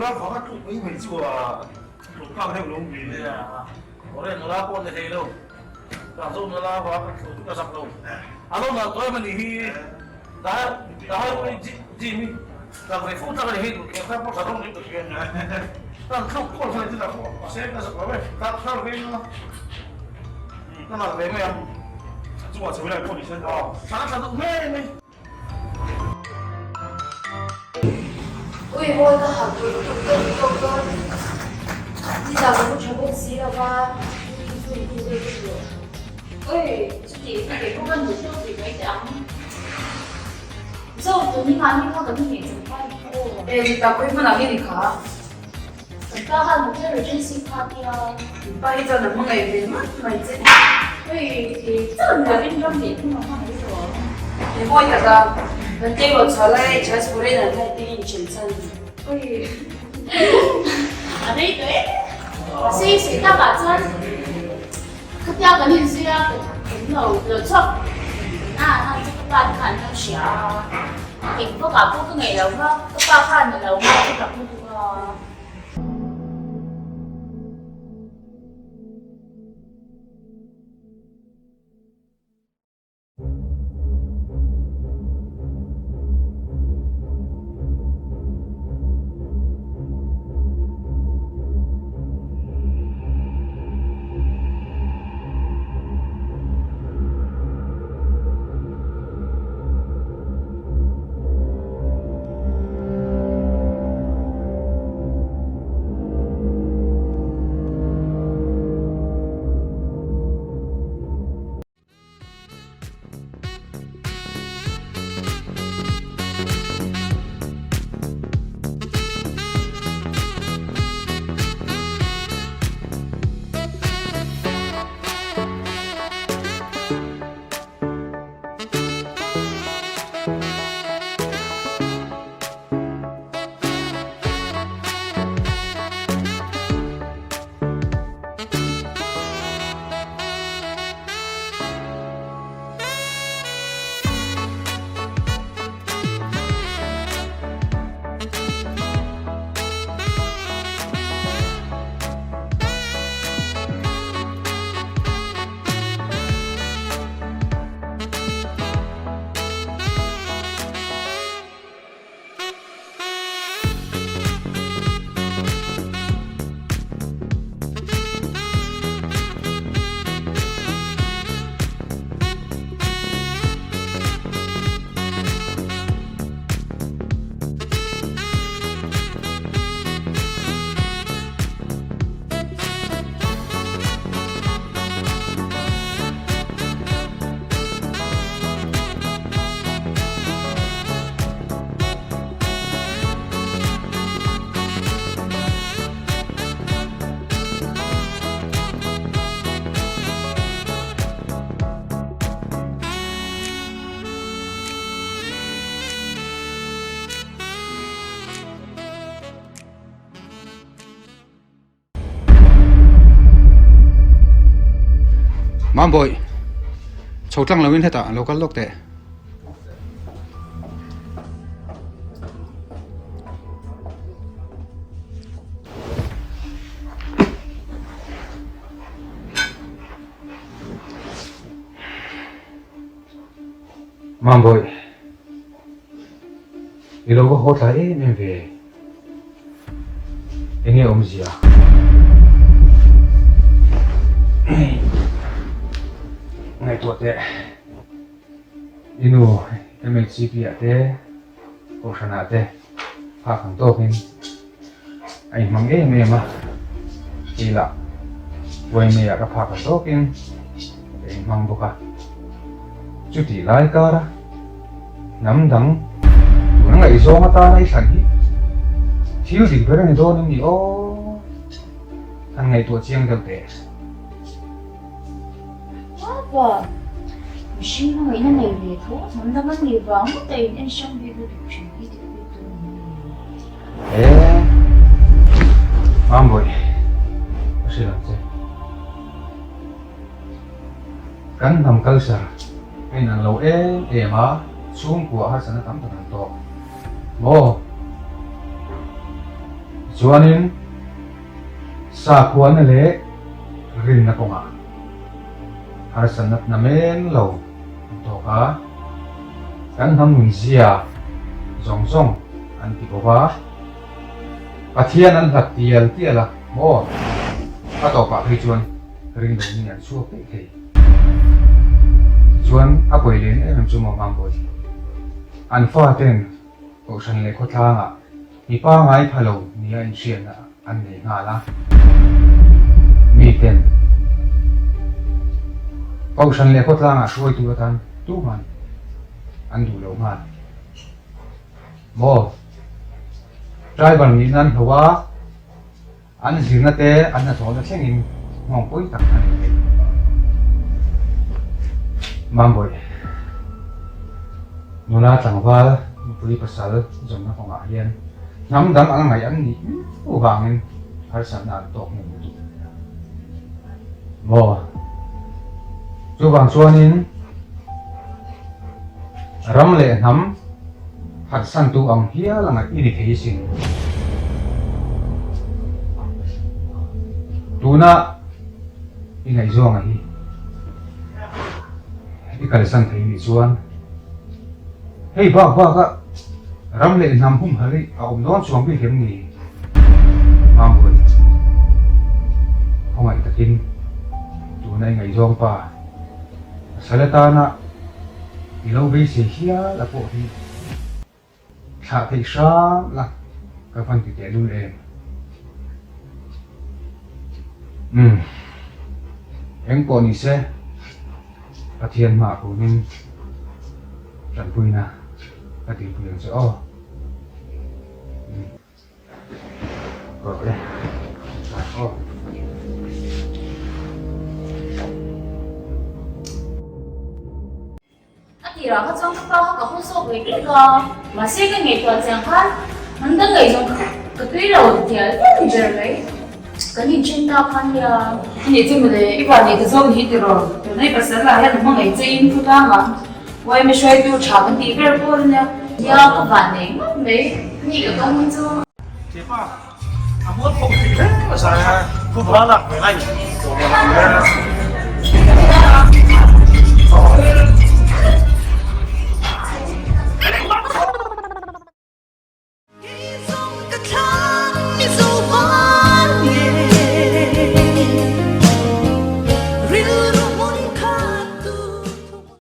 Nula vang a tluk mai mai chu a tluk nghak deuh lo mi. Nia, Kore nula pawh ni thei lo. Tah zawk nula vang a tluk chu ka zak lo. A lo nalh tawh em a nih hi. Dahai dahai ui gym hi tlak ve fo tlak a ni hei duh kher pawh tha rawng mai ka hria. Kan tluk kual kha ni chu dah pawh mahse ka zak lo e. Tlak thar ve ila ka nalh ve mai ang. A chungah chho lai pawh ni se. Aw, thla a tla duh ngei mai. Ui mawi ka hak duh lutuk deuh tawk dawn. Ni zah ka mu tha bawk si lo va, mi chu in hnu deuh chu. Ui, chuti ka kei pawh ka nuih tawk rih mai teh ang. Zo, tun ni ngah ni kha kan inneih chang kha ni kha aw. E, ni tak ui hmanah nge ni kha? Kan pa khan hotel agency kha tia. In pa hi chuan a hmangaih ve ngawt mai che. Hei thei chuan lovin ram leh thung a hmangaih lo. He mawi taka kan tleirawl chhuah lai a chance foreigner kha heti in chen chhan. Ui a rei tawh e. Sei sei takah chuan khatia kan inzui a kan lo lo chhuak na na chu ka pa te khan an lo hria a. Eng bawkah pawh ka ngaih lo va ka pa khan a lo ngai chu tak lutuk a. Mambawi, chho tlang loin hetah lo kal lawk teh. Mambawi, i lo va haw tlai em em ve. Enge awmzia? Ngaihtuah teh. I nu MHCP ah te, Kohhran ah te phak ang tawkin a inhmang em em a. Kei lah YMA ah ka phak ang tawkin ka inhmang bawk a. Chutih lai kara hnam dang tuna ngaihzawng atana i thlan hi thil dik ber a ni dawn em ni aw? Han ngaihtuah chiang deuh teh. Apa, mihring hmangaihna nei ve tho hnam dang an nih vang ngawt a in en hrang bik lutuk thin hi tih bik tur a ni. E, Mambawi, ka hrilh ang che. Kan hnam culture a inang lo em em a, chhungkua harsatna tam tak an tawk maw? Tichuanin sakhuana leh rinna kawngah harsatna namen lo an tawk a, kan hnam nunzia zawng zawng an ti bawk a, Pathian an hlat tial tial a maw? A tawpah phei chuan ring lo mi an chhuak daih thei. Tichuan a pawi len em em chu maw Mambawi? An faten Kohhran leh khawtlangah mi pangai pha lo nia inhriatna an nei nghal a. Miten Kohhran leh khawtlangah hruaitu atan tuman an duh lo nghal. Maw? Tribal nihna an hlo a, an zirna te an hnathawhna thlengin nghawng pawi tak a nei thei. Mambawi, nula tlangval nupui pasal zawnna kawngah hian hnam dang anga ngaih an nih miau vangin harsatna an tawk ngei lutuk. Maw? Chuvang chuanin Ram leh hnam phatsantu ang hial a ngaih i ni thei sin. Tuna i ngaihzawnga hi i kalsan thei nih chuan hei bak baka ram leh hnam humhalh hi a awm dawn chuang bik em ni? Mambawi, khawngaih takin tuna i ngaihzawng pa Pasal atana i lo beisei hial a pawh hi thlah theih hram la ka van ti tehlul em. Umm eng pawh ni se Pathian hmaah kunin tanpuina ka tihpui ang che aw. Umm. A tirah kha chuan ka pa kha ka haw zawk lek lek a, mahse ka ngaihtuah chiang khan an dang ngaihzawng kha ka tui lo tial tial ni ber mai. Kan inthen ta khan nia. Ni chu mawle, i van nei ta zawk ni hi tiraw? Tunai pasal lah hian a hmangaih che in khawtlang ah YMA hruaitu tha kan tih ber pawh a nia. Nia ka van nei ngawt mai, ni ka tawng hi chu. Chepa, a mual khawp thei hle mai sa kha, thu bala lak ve lai.